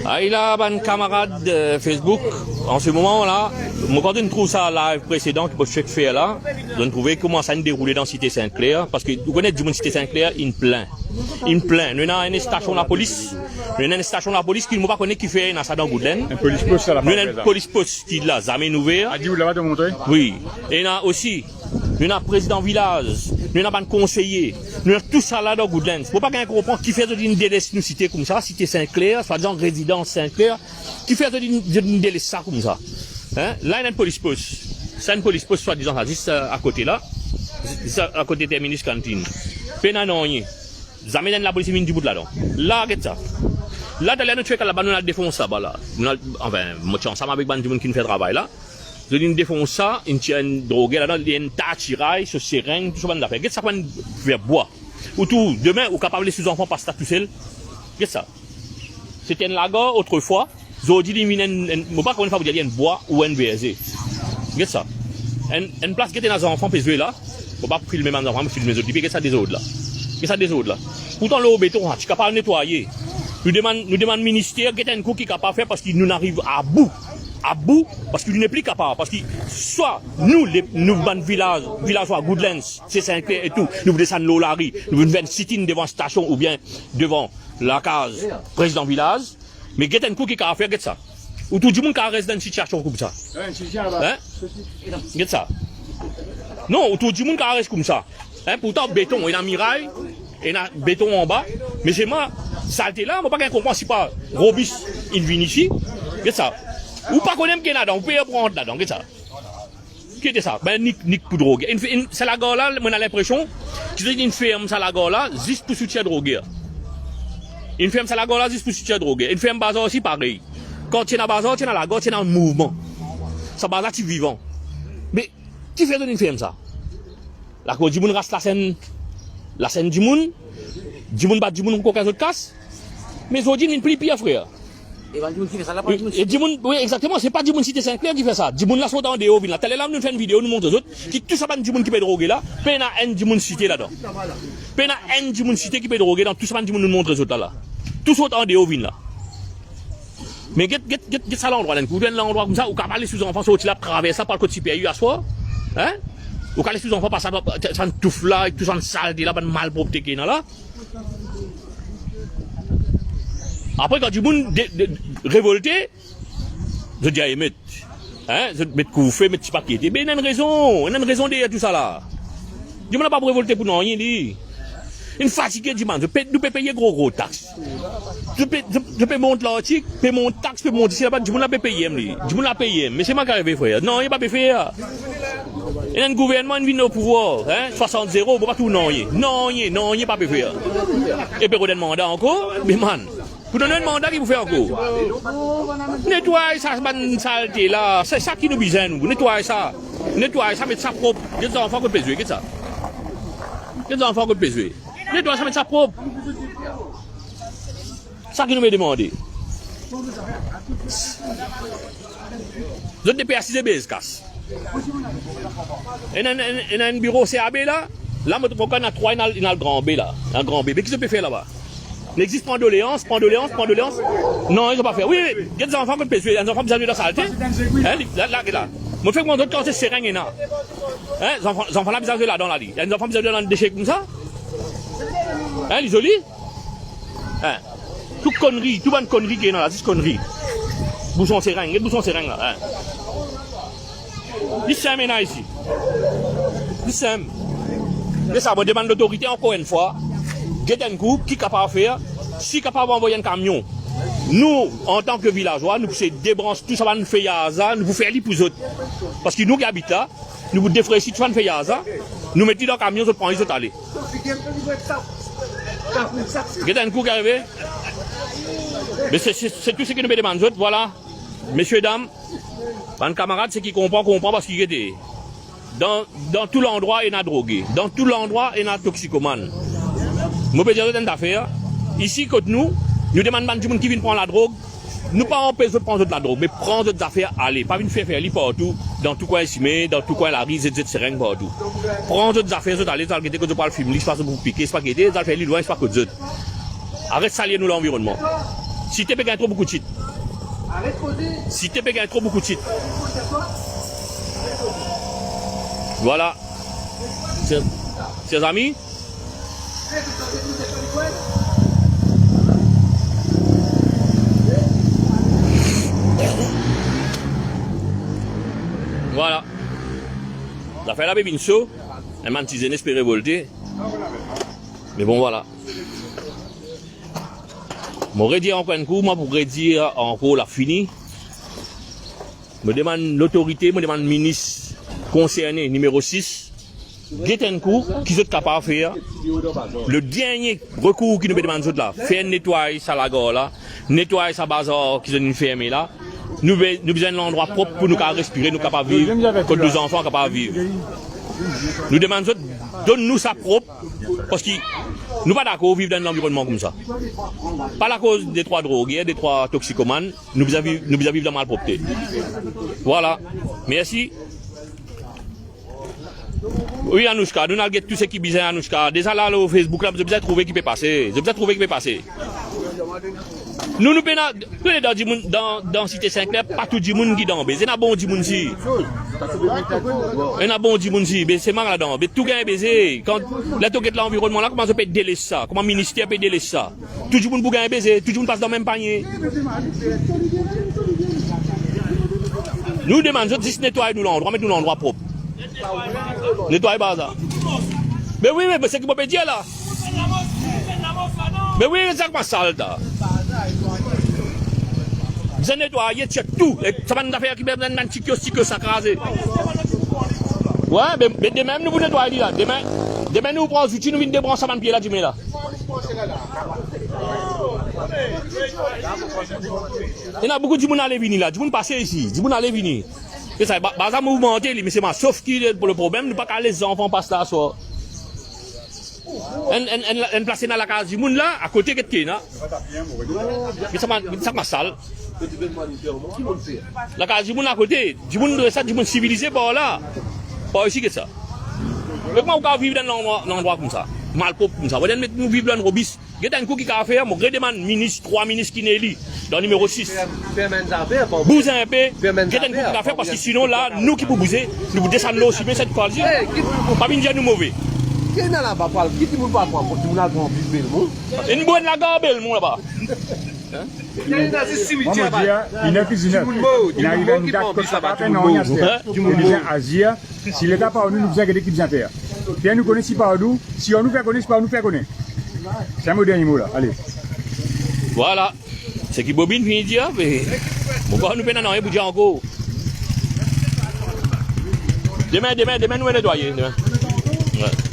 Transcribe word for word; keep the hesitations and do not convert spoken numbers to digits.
Ay la, bann kamarad, euh, Facebook, an se moman la, mo kan zot inn trouv sa live presedan ki mo ti fek fer la, zot inn trouve kouma sa inn deroule dan Site Sint Kler, parski ou kone dimoun Site Sint Kler inn plin. Inn plin. Nou ena enn stasion lapolis, nou ena enn stasion lapolis ki mo pa kone kifer ena sa dan Goodlands. Enn polis pos sa, la. Nou ena enn polis pos ki la zame inn ouver. Adi ou laba to montre? Wi. Ena osi, nou ena prezidan vilaz, nou ena bann konseye, nou ena tousala dan Goodlands. Mo pa gagn konpran kifer zot inn deles nou site koumsa, Site Sint Kler, swadizan rezidans Sint Kler. Kifer zot inn, zot inn deles sa koumsa? Hein? La ena enn polis pos. Sa enn polis pos, swadizan sa, zis, euh, akote la. Zis akote Terminus Kantin. Pena nanye. Zame enn lapolis vinn dibout ladan. La, get sa. La, taler nou ti al laba, nou al defons laba la. Nou al, anfin, mo ti ansam avek bann dimoun ki'nn fer travay la. Zot inn defons sa, inn tir enn droger ladan, li enn ta tiray, so sereng, tou sa bann zafer. Get sa kouma inn fer bwa. Ou trouv, demin, ou kapav les ou zanfan pas la tousel. Get sa. Se ti enn lagar otrefwa, zordi li vinn enn, enn, mo pa konn sa pou dir li enn bwa ou enn verze. Get sa. Enn, enn plas, get ena zanfan pe zwe la. Mo pa filme bann zanfan, mo filme zot. Epi get sa dezord la. Get sa dezord la. Pourtan lor beton, ha, ti kapav netwaye. Nou demann, nou demann minister, get enn kou ki kapav fer, parski nou ariv abou. Abou, parski nou nepli kapav. Parski swa nou, le, nou bann vilaz, vilazwa Goodlands, Site Sint Kler e tou, nou pou desann lor lari, nou pou vinn sit-in devan stasion oubien devan lakaz prezidan vilaz, me get enn kou ki kapav fer, get sa. Ou trouv dimoun kapav res dan enn sitiasion koumsa? Hein? Get sa. Non, ou trouv dimoun kapav res koumsa. Hein, pourtan beton, ena miray, ena beton anba, me selman salte la, mo pa gagn konpran si pa robis inn vinn isi. Get sa. Ou pa kone mem ki ena ladan, ou pe rant ladan, get sa. Ki ete sa? Bann nik, nik pou droger. Inn, inn, sa lagar la, mo ena linpresion ki zot inn ferm sa lagar la zis pou soutir droger. Inn ferm sa lagar la zis pou soutir droger. Inn ferm bazar osi parey. Kan ti ena bazar, ti ena lagar, ti ena mouvman. Sa bazar ti vivan. Me kifer zot inn ferm sa? Lakoz dimoun ras lasenn, lasenn dimoun, dimoun bat dimoun, kokin zot kas. Me zordi inn vinn pli pir, frer. E bann dimoun ki fer sa la, pa dimoun... E dimoun, wi, exakteman, se pa dimoun Site Sint Kler ki fer sa. Dimoun la sort andeor vinn la. Taler la nou fer enn video, nou montre zot ki tou sa bann dimoun ki pe droge la, pena enn dimoun Site ladan. Pena enn dimoun Site ki pe droge dan tou sa bann dimoun nou montre zot la la. Tou sort andeor vinn la. Me get, get, get, get sa landrwa la, ou trouv enn landrwa koumsa, ou kapav les ou zanfan sorti la, travers la, pou al kot Siper U aswar? Hein? Ou kapav les ou zanfan pas sa, sa touf la, ek tou sa salte la, bann malpropte ki ena la? Apre, kan dimoun de, de, revolte, zot dir, "Aye, met, hein, zot met kouvfe, met ti paket." Be ena enn rezon, ena enn rezon deryer tou sa la. Dimoun la pa pou revolte pou nanye, li. Inn fatige dimoun, zot pe, nou pe peye gro, gro tax. Zot pe, zot, zot pe mont lartik, pe mont tax, pe mont isi, laba, dimoun la pe peye, li. Dimoun la peye, me selman ki arive, frer? Nanye pa pe fer. Ena enn gouvernman inn vinn o pouvwar, hein, swasant zero, mo pa trouv nanye. Nanye, nanye pa pe fer. E pe rod enn manda ankor, be man. Pou donn enn manda, ki pou fer ankor? Netway sa bann salte la, se sa ki nou bizin, nou. Netway sa. Netway sa, met sa prop. Get zanfan kot pe zwe, get sa. Get zanfan kot pe zwe. Netway sa, met sa prop. Sa ki nou pe demande. Zot depi asize bez kas. Ena, ena, ena enn biro C A B la, la mo trouv ankor ena trwa, ena, ena Gran B la, ena Gran B. Me ki zot pe fer laba? Nek zis pran doleans, pran doleans, pran doleans. Non, zot pa fer. Wi, wi, get zanfan kot pe zwe, zanfan bizin zwe dan salte. Hein, li, la, la, la. Mo fek mont zot kan se sereng ena. Hein, zanfan, zanfan la bizin zwe ladan la, li. Enn zanfan bizin zwe dan dese koumsa. Hein, li zoli? Hein. Tou konnri, tou bann konnri ki ena la, zis konnri. Bouson sereng, get bouson sereng la, hein. Li sem ena isi. Li sem. E sa, mo demann lotorite ankor enn fwa, get enn kou, ki kapav fer, si kapav anvoy enn kamion. Nou, antan ki vilazwa, nou pou sey debrans tou sa bann feyaz la, nou pou fer li pou zot. Parski nou ki abit la, nou pou defresi tou sa bann feyaz la, nou met li dan kamion, zot pran li, zot ale. Get enn kou ki arive. Me se, se, se tou seki nou pe demann zot, vwala. Mesie, dam, bann kamarad, seki konpran, konpran, parski gete, dan, dan tou landrwa ena droge, dan tou landrwa ena toksikomann. Mo pe dir zot enn zafer, isi kot nou, nou demann bann dimoun ki vinn pran ladrog, nou pa anpes zot pran zot ladrog, me pran zot zafer, ale, pa vinn fer fer li partou, dan tou kwin sime, dan tou kwin lari, zet, zet sereng partou. Pran zot zafer, zot ale, zot al gete kot zot pou al fim li, sipa zot pou pike, sipa gete, zot al fer li lwin, sipa kot zot. Aret salir nou lanvironnman. Site pe gagn tro boukou tit. Site pe gagn tro boukou tit. Vwala. Ser, ser zami. Vwala. Zafer la pe vinn so. Enn bann ti zenn pe revolte. Me bon, vwala. Mo redir ankor enn kou, mo pou redir ankor, la fini. Mo demann lotorite, mo demann minis konserne nimero sis, get enn kou ki zot kapav fer. Le dernie rekour ki nou pe demann zot la, fer netway sa lagar la, netway sa bazar ki zot inn ferme la. Nou be-, nou bizin enn landrwa prop pou nou kapav respire, nou kapav viv, kot nou zanfan kapav viv. Nou demann zot, donn nou sa prop, parski nou pa dakor viv dan enn lanvironnman koumsa. Pa lakoz detrwa droger, detrwa toksikomann, nou bizin viv, nou bizin viv dan malpropte. Vwala. Mersi. Wi, Anouchka, nou al get tou seki bizin, Anouchka. Deza la, lor Facebook la, zot bizin trouve ki pe pase. Zot bizin trouve ki pe pase. Nou, nou pena, nou dan dimoun, dan, dan Site Sinkler, pa tou dimoun ki dan beze, ena bon dimoun si. Ena bon dimoun si, be se mal ladan, be tou gagn beze. Kan, ler to get lanvironnman la, kouma zot pe deles sa, kouma minister pe deles sa. Tou dimoun pou gagn beze, tou dimoun pas dan mem panie. Nou demann zot zis netway nou landrwa, met nou landrwa prop. Netway bazar. Me wi, me seki mo pe dir la. Me wi, sa kouma sal ta. Bizin netwaye, tir tou. E sa bann zafer ki bizin, bann ti kios, ti kios sa kraze. Wi, be, be demin nou pou netwaye li la. Demin, demin nou pran zouti, nou vinn debrans sa bann pie la dime la. Ena boukou dimoun ale vini la, dimoun pase isi, dimoun ale vini. E sa, ba-, bazar mouvmante li, me se ma, sof ki le, le problem, nou pa kav les zanfan pas la aswar. Enn, enn, enn, enn plas ena lakaz dimoun la, akote get ki ena. Me sa ma, sa ma sal. Lakaz dimoun akote, dimoun, sa dimoun sivilize par la. Par isi get sa. Me kouma ou kav viv dan landrwa, landrwa koumsa? Malprop koumsa. Ou ena met nou viv dan robis. Get enn kou ki kav fer, mo redemann minis, trwa minis ki ena eli, dan nimero sis. Fer, fer bann zafer, pa oubliye. Bouz enpe, fer bann zafer, get enn kou ki kav fer, pa oubliye, parski sinon la, nou ki pou bouze, nou pou desann lor sime set fwa si. Eh, ki pou... Pa vinn dir nou move. Ki ena laba, pral, ki dimoun pa pran, dimoun al pran Belmont. Enn bon lagar Belmont laba. Ki ena zis simitier laba. Mwa, mo dir, inn er ki inn er. Dimoun mor, dimoun mor ki pran bis laba, dimoun mor. Hein? Dimoun mor. Azir, Si Leta pa nou, nou bizin gete ki bizin fer. Fer nou kone si pa nou, si nou fer kone, si pa nou fer kone. Se mo dernie mo la, ale. Vwala. Seki Bobine fini dir, me mo krwar nou pena nanye pou dir ankor. Demin, demin, demin nou netwaye, demin. Wi.